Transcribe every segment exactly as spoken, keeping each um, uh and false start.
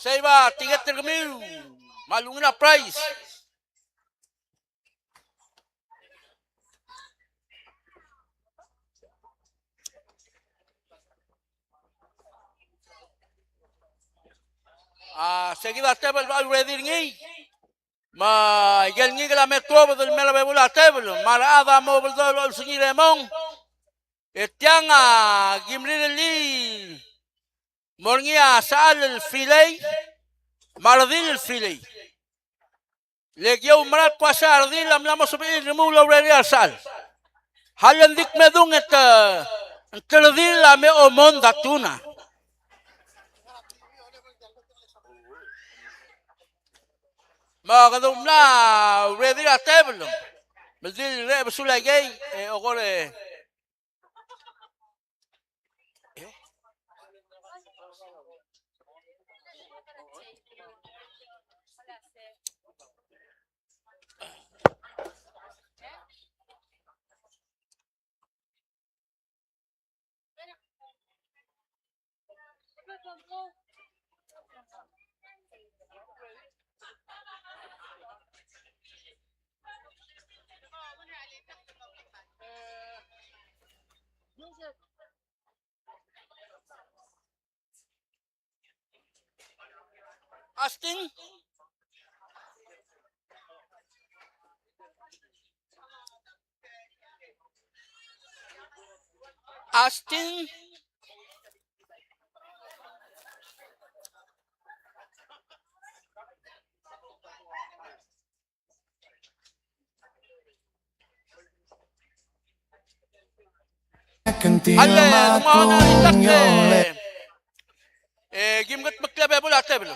Save a ticket er kemiu me a lungil a prize. A, se kid a tebel a ready er ngii. Me a ikel ngikel a me tuobed el mei er a bebul a tebel, me a rechad a mo beldol el olsengir e mong. E tiang a kim rirellii el mo er ngii a sechal el fillet me a redil el fillet. Le ki oumerang el kmo a sel redil a mla mo sebechir el remuul el ourerir a resechal. Hal e ng di kmedung e te, ng te redil a me omond a tuna. Me kede mla ready er a tebel. Me di le besul a ikei, e, okor e. Asting. Asting. Alii, ng mo er a itak e, e, kim ketmeklii a bebul a tebel.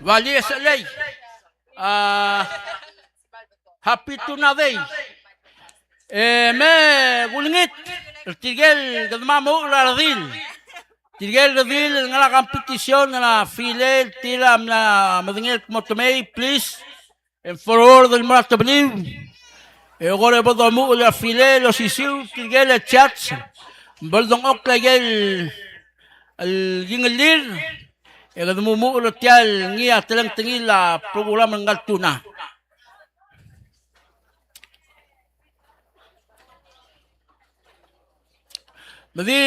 Vali e selei. A, happy Tuna Day. E me kulengit er tirke el kede mo uchul a redil. Tirke el redil el ngar er a competition er a filel, tir a mla medengei el kmo te mei, please. E forward el mo er a tebeliu. E kora bo domuchel a filel el osisiu, tirke el judge. Bo ledengchokl aike el, el kingellir. E kede mo muchel er tia el ngii a telengtengil a program er ngka el tuna. Me di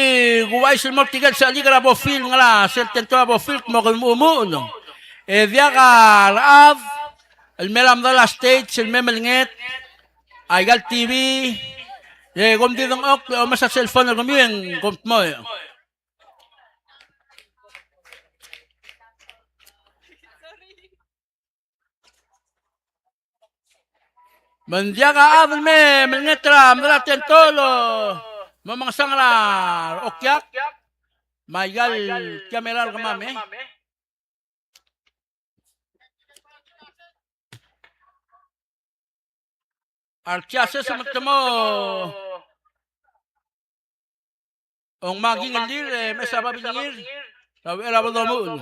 kuuchais el mo er tirke el sechelik er a Bofil, ngar er a sel tento er a Bofil, kmo kede mo muchel. E diak a rechad el mei er a medal a stage el mei melenget, aika el T V, e kom di dengchokl el omes a cellphone er kemiu e kom dmoi. Me ng diak a chad el me melenget er a medal a tento el mo mengesang er a okiak, me aika el tia mera el kemam e. A re tia sesei me te mo ongma a kingellir, e mesa a babilngir, a uchei er a bo domuchel.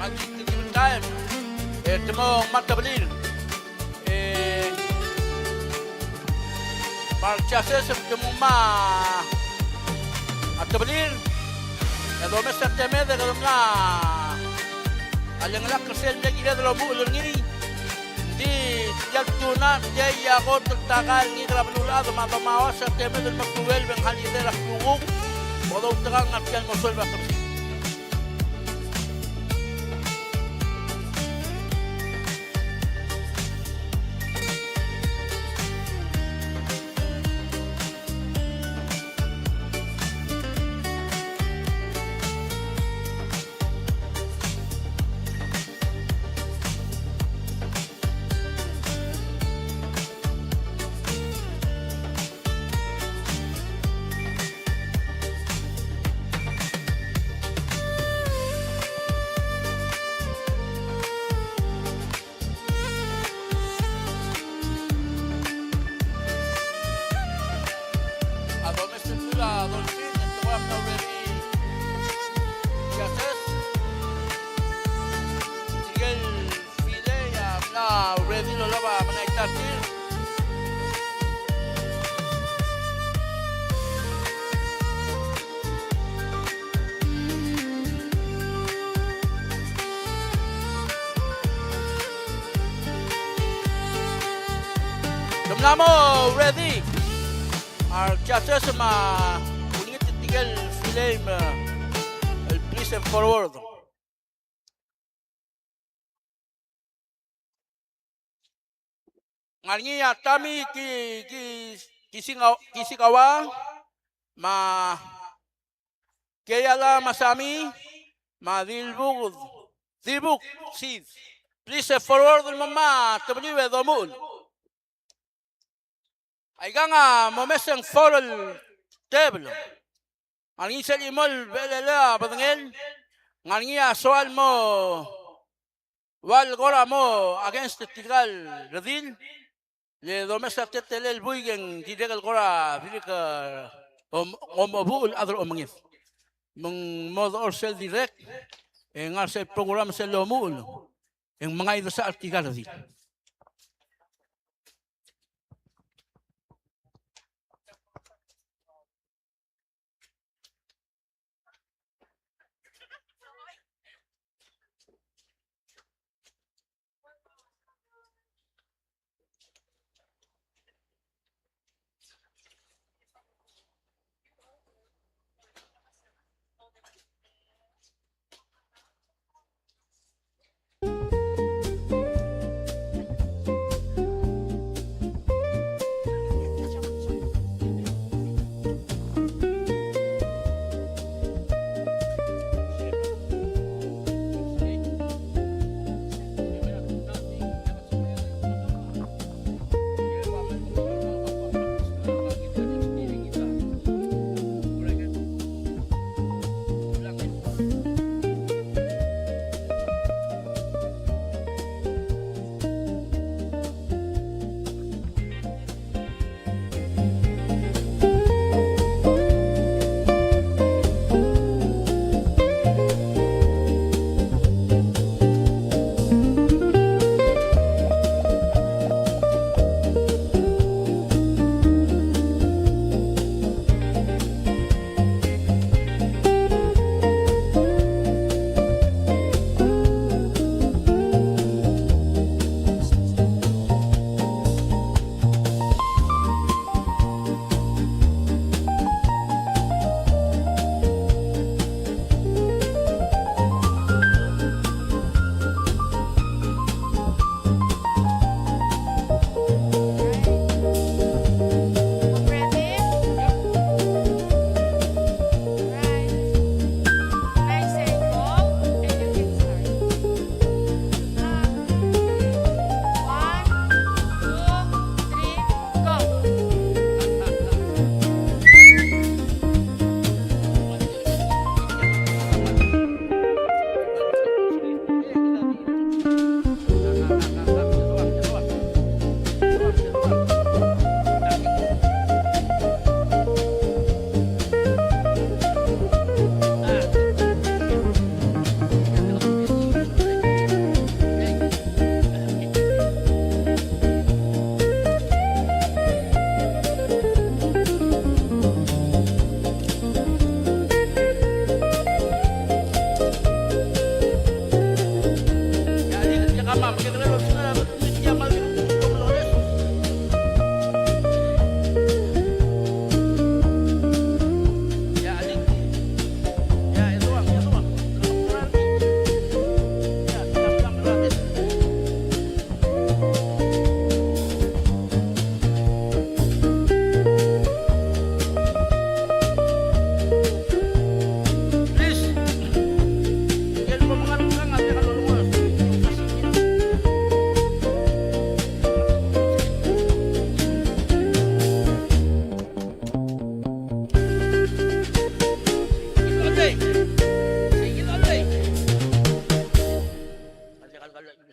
Taem, e te mo ngmai a tebelir. E, me a rechases e te mo ngmai a tebelir. E domes a temed e kede mla a lengelakl er sel mle kired el omuchel er ngii. Ng di tia el tune, tia a kot el takal ngii er a beluulechad me a domaos a temed el mo twelve e ng holiday er a klukuk. Bo doutekangel er tia el mo twelve a kebesengil. A domesterir a dolphin, e te kora mla ready. Rechases. Tirke el fillet a mla ready el olab a mengai a tir. Te mla mo ready a rechases me a ulengit er tirke el fillet me a, el please and forward. Ngar er ngii a Tami Ki, Ki, Kisinga-, Kisikawa, me a Keiala Masami, me a Dilbuk, Dilbuk Sid. Please, e forward el mo ngmai a tebelir e domuchel. Aikang a mo mes e ng four el tebel. Ngar er ngii sel chimo el bechelel a bedengel, ngar er ngii a soal mo ua el kora mo against er tirka el redil, le domes a teletelel el buik e ng dirrek el kora dirrek, e, om-, omobuch el chad er a omenged. Me ng mo dechor sel dirrek, e ngar sel program sel lomuchel, e ng mengai a desachel er tirka el redil.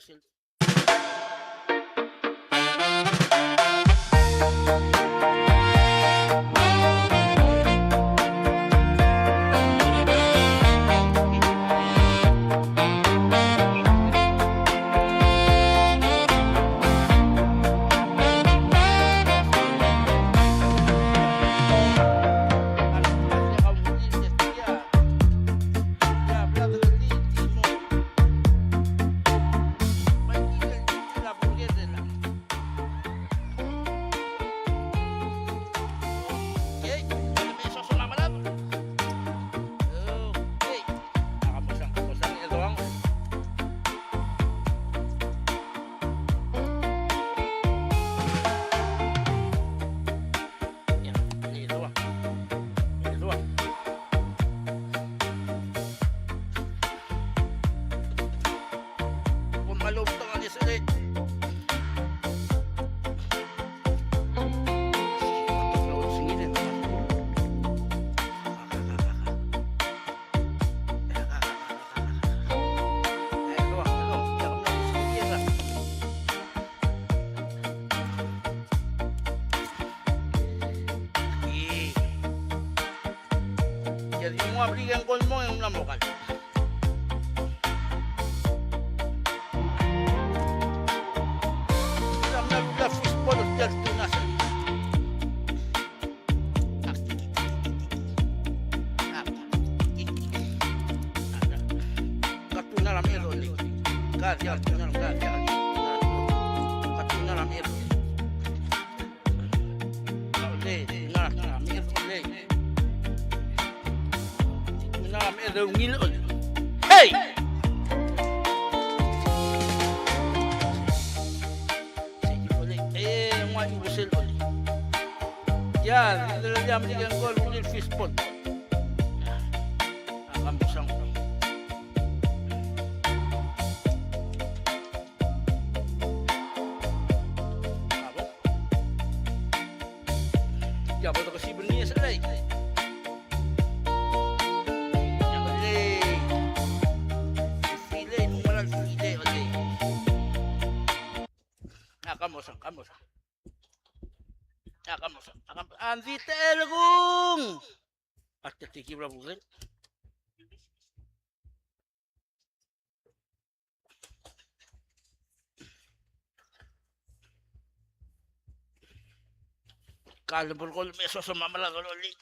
Ia di mo a blik e ng kol mo e ng mla mo kal. Ia mla lula fishball er tia el tuna sel. Ka tuna er a meched, olei. Ka diak a tuna, ka diak a tuna. Ka tuna er a meched. Olei, tuna, tuna er a meched, olei. Tuna er a meched el ungil, olei. Hei! Olei, e ng ua Ulysses, olei. Tia, di le lia mle kengkol el ungil fishball. A kambosang. Ia bo dekesib er ngii e sel lei. Ia bo lei. Fillet, ng mera el fillet, olei. A kambosang, kambosang. A kambosang, a kambosang. Ng di techelkung. A te tikib er a bukel. Ka le bo el kol me soso me a melad, olei.